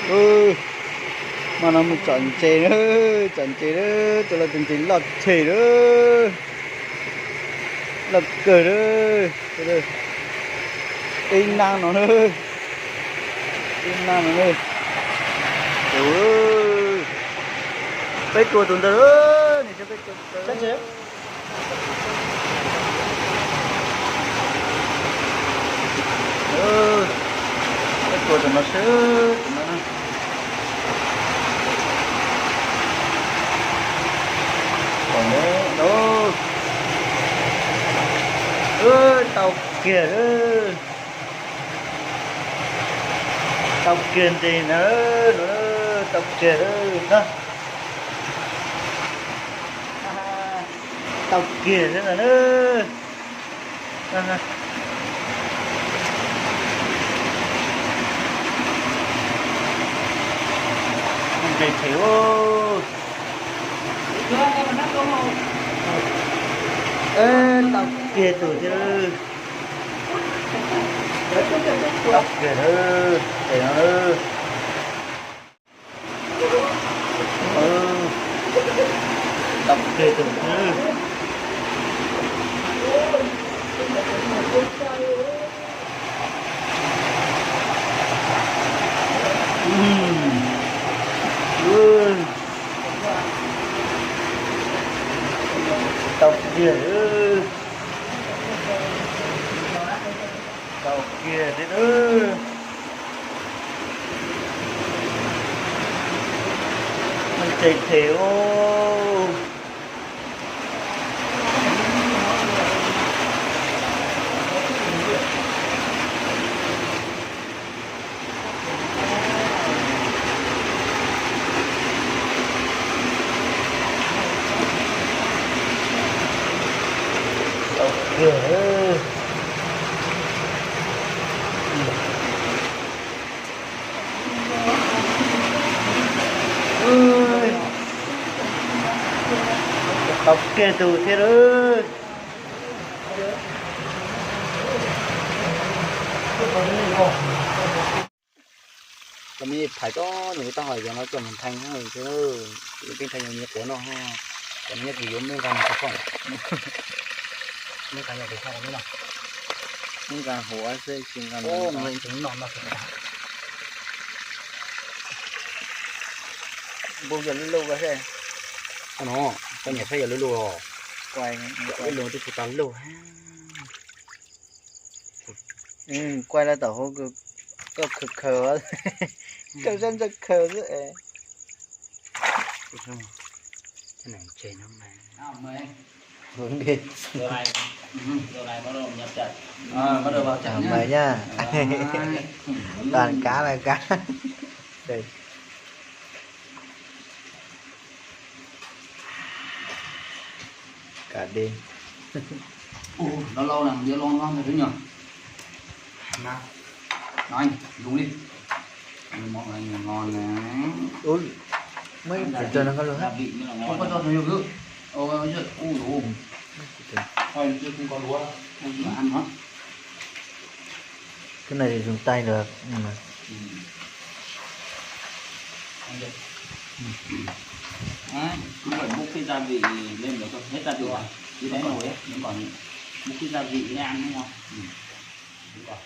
Ub, mas no mus tsom ntses na, tsom ntses na, tus loj tus ntses loj tshem na, loj kawg na. Ib nab no na, ib nab no na. Tus, peb tua tus ntawd, nws saib peb tua tus ntawd. Peb tua tus no xwb, tus no na. Tau kiag lawm. Tau kiag ntses na, tau kiag lawm na. Tau kiag thiab ntag na. Ntses them ub. Tau kiag tus thiab. Tau kiag lawm, tes no lawm. Tau kiag tus thiab. Tau kiag. Tau kiag thiab. Ntses them ub. Tau kiag. Tau kiag tus thiab lawm. Cov me phais cov nws taub hau yog no coj mus nthee, lub keeb nthee yog me quav no, cov me nyob kis yuav muab nqa mus tus foom, muab nqa yog tus foom no, muab nqa huav xwb tsis nqa mus nqa ntseeg no no. Npau yog lub lauj seb, no, koj niam saib yog lub lauj os, ib lus twb tsis tau lauj. Kuaj lawm tom hauv, koj khaws khaws, koj sab ntsa khaws xwb es. Mời nha. Toàn cá là cá. Đây. Cá đen. Ui, lâu lâu nè, giờ lo ngon rồi nhỉ? Ngon. Nói, dùng đi. Món này ngon nè. Ui, mấy trò chơi nó có luôn á. Gia vị mới là ngon. Không có cho nhiều nước. Ôi, ôi, ôi, ui, ui. Thôi, chưa không có đũa. Không có ăn nữa. Cái này thì dùng tay được. Ừ. Ăn được. Ừ. Đấy, không phải múc cái gia vị lên được không? Hết gia vị rồi. Dưới đáy nồi ấy, vẫn còn múc cái gia vị lên ăn đúng không? Ừ. Đúng rồi.